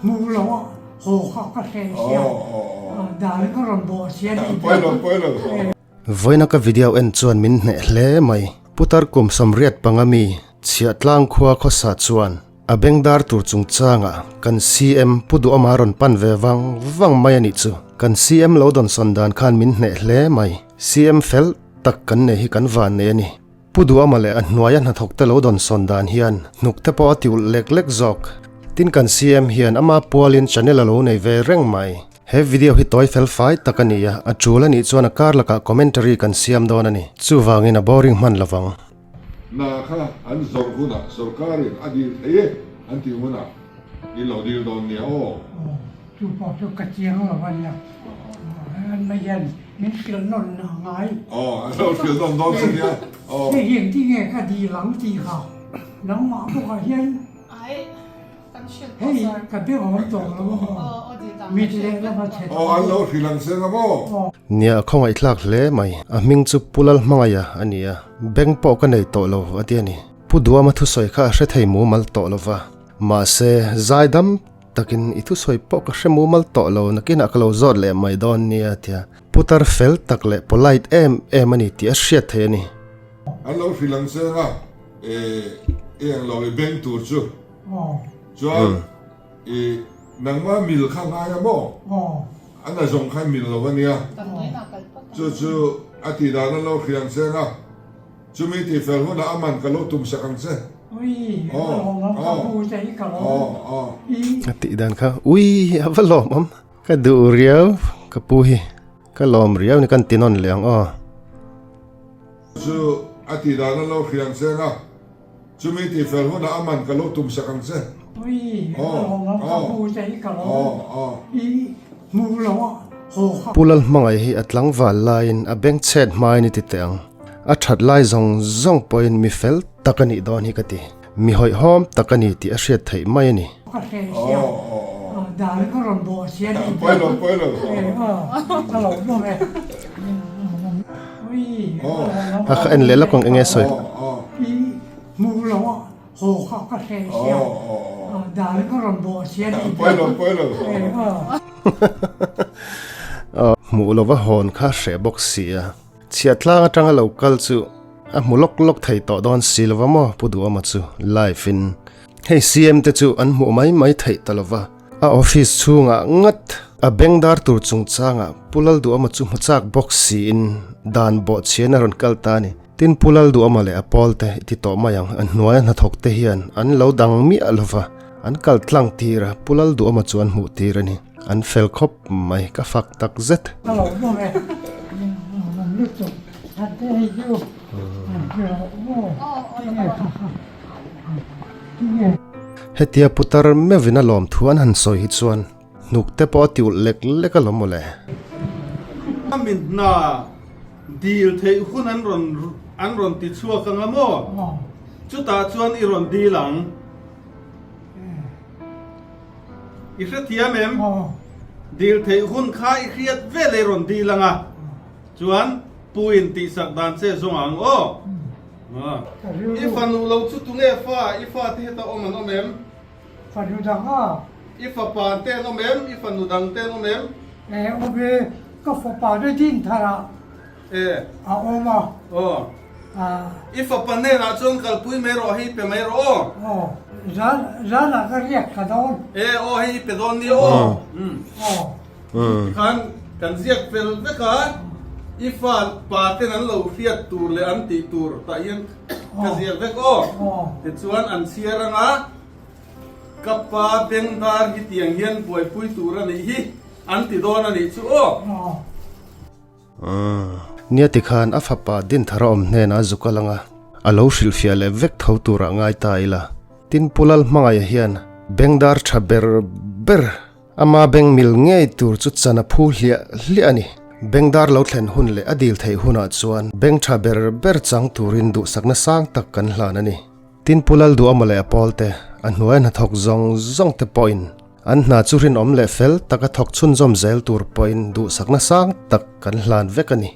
Hmu lo a haw kha ka hre sia dan ka rawn bawh sia ni te. Vawiina ka video en chuan min hneh hle mai. Putar kum 85 mi Chhiahtlang khua khawsa chuan a bengdar tur chungchangah kan CM Pu Duhama rawn pan ve vang vang mai a nih chu. Kan CM lo dawnsawn dan khan min hneh hle mai. CM fel tak kan nei hi kan van nei a ni. Pu Duhama leh a hnuaia hnathawkte lo dawnsawn dan hian hnukte pawh a ti ulh lek lek zawk. Tin kan CM hian ama pualin channel a lo nei ve reng mai. He video hi tawi fel fai tak a ni a, a tul a nih chuan a kar lakah commentary kan siam dawn a ni. Chuvangin a boring hman lovang. Hna kha an zawrh hunah sorkarin a dil thei e an tih hunah in lo dil dawn nia aw. Chu pawh chu ka chiang lo a nia. An mai hian min hrilh nawn a ngai. Aw, an lo hrilh nawn dawn che nia. Aw. Hei hian tinge ka dil ang tih kha nangmah bawkah hian hei ka be awm tawh lo a maw mit lehlam a chhe tawh. Aw, an lo hrilh ang seng a maw. Nia, a khawngaihthlak hle mai. A hming chu Pu Lalhmangaia a ni a, bank pawh ka nei tawh lo a ti a ni. Pu Duama thusawi kha a hre thei mumal tawh lo va, mahse zaidam Takin i thusawi pawh ka hre mumal tawh lo, nakinah ka lo zawt leh mai dawn nia tia putar fel tak leh polite em em a ni tih a hriat theih a ni. An lo hrilh ang che anga e i eng lo i beng tur chu chuan i nangma mil kha ngai a maw? A na zawng kha i mil lo a nia, chu chu a tih dan an lo hrilh ang che anga. Chumi tih fel hunah a man ka lo tum sak ang che. Ui, a lawmawm ka pu che hi ka lawm. A tih dan kha, ui, a va lawmawm. Ka duh riau ka pu hi, ka lawm riau ni kan ti nawn leh ang aw. Chu a tih dan an lo hria ang che anga, chumi tih fel hunah a man ka lo tum sak ang che. Ui, a lawmawm ka pu che hi ka lawm. I hmu lo a haw kha. Pu Lalhmangaih hi a tlangval laiin a bengchhet hmain i ti teh ang. A that lai zawng zawng pawhin mi fel tak a nih dawn hi ka ti. Mi hawihhawm tak a ni tih a hriat theih mai a ni. Ka hre sia, dan ka rawn bawh sia ni te. Ka lo bawm e. A ka en leh lawk ang enge sawi. I hmu lo a haw kha ka hre sia, dan ka rawn bawh sia ni te. Hmuh lova hawn kha hreh bawk sia. Chhiahtlang atanga lo kal chu a hmu lawk lawk thei tawh dawn si lova maw Pu Duhawma chu live in hei CM te chu an hmuh mai mai theih ta lova a office chhungah ngat a bengdar tur chungchangah Pu Lalduhawma chu hmu chak bawk siin dan bawhchhian a rawn kal ta a ni. Tin Pu Lalduhawma leh a pawl te i ti tawh mai ang a hnuaia hnathawk te hian an lo dang miah lova an kal tlang tir a Pu Lalduhawma chu an hmuh tir a ni. An fel khawp mai, ka fak tak zet. Ka lo bawk e, an lutuk that te hei chu an hre loh maw tinge kha kha tinge. Hetia putar meuhin a lawmthu an han sawi hi chuan hnuk te pawh a ti ulh lek lek alawm mawle. A mi hna dil theih hun an rawn an rawn ti chhuak anga maw? Chutah chuan i rawn dil ang. I hrethiam em? Dil theih hun kha i hriat vel ei rawn dil anga chuan pu in tihsak dan che zawng ang aw. I fanu lo chu tunge fa i fa te heta awm an awm em? Fanu dang a. I fapa te an awm em? I fanu dang te an awm em? E awm e, ka fapa te din thar ah a awm a. Aw. I fapa hnenah chuan kalpui mai rawh, hei pe mai rawh aw. Aw, zan zanah ka riak ka dawn. E aw, hei i pe dawn nia aw. Aw. Tikhan kan ziak fel vek a, i fa pa ten an lo hriat tur leh an tih tur tah hian ka ziak vek aw. Tichuan an chhiar anga ka pa bengdar hi tiang hian buaipui tur a nih hi an ti dawn a nih chu aw. Nia tikhan a fapa Dinthara awm hnenah a zuk a lang a, a lo hrilhfiah leh vek tho turah ngai ta ila. Tin Pu Lalhmangaih hian bengdar tha ber ber ama beng mil ngei tur chu chan a phu hliah hliah a ni. Bengdar lo thlen hun leh a dil theih hunah chuan beng tha ber ber chang turin duhsakna sang tak kan hlan a ni. Tin Pu Lalduhama leh a pawlte, a hnuaia hnathawk zawng zawng te pawhin an hna chu rinawm leh fel taka thawk chhunzawm zel tur pawhin duhsakna sang tak kan hlan vek a ni.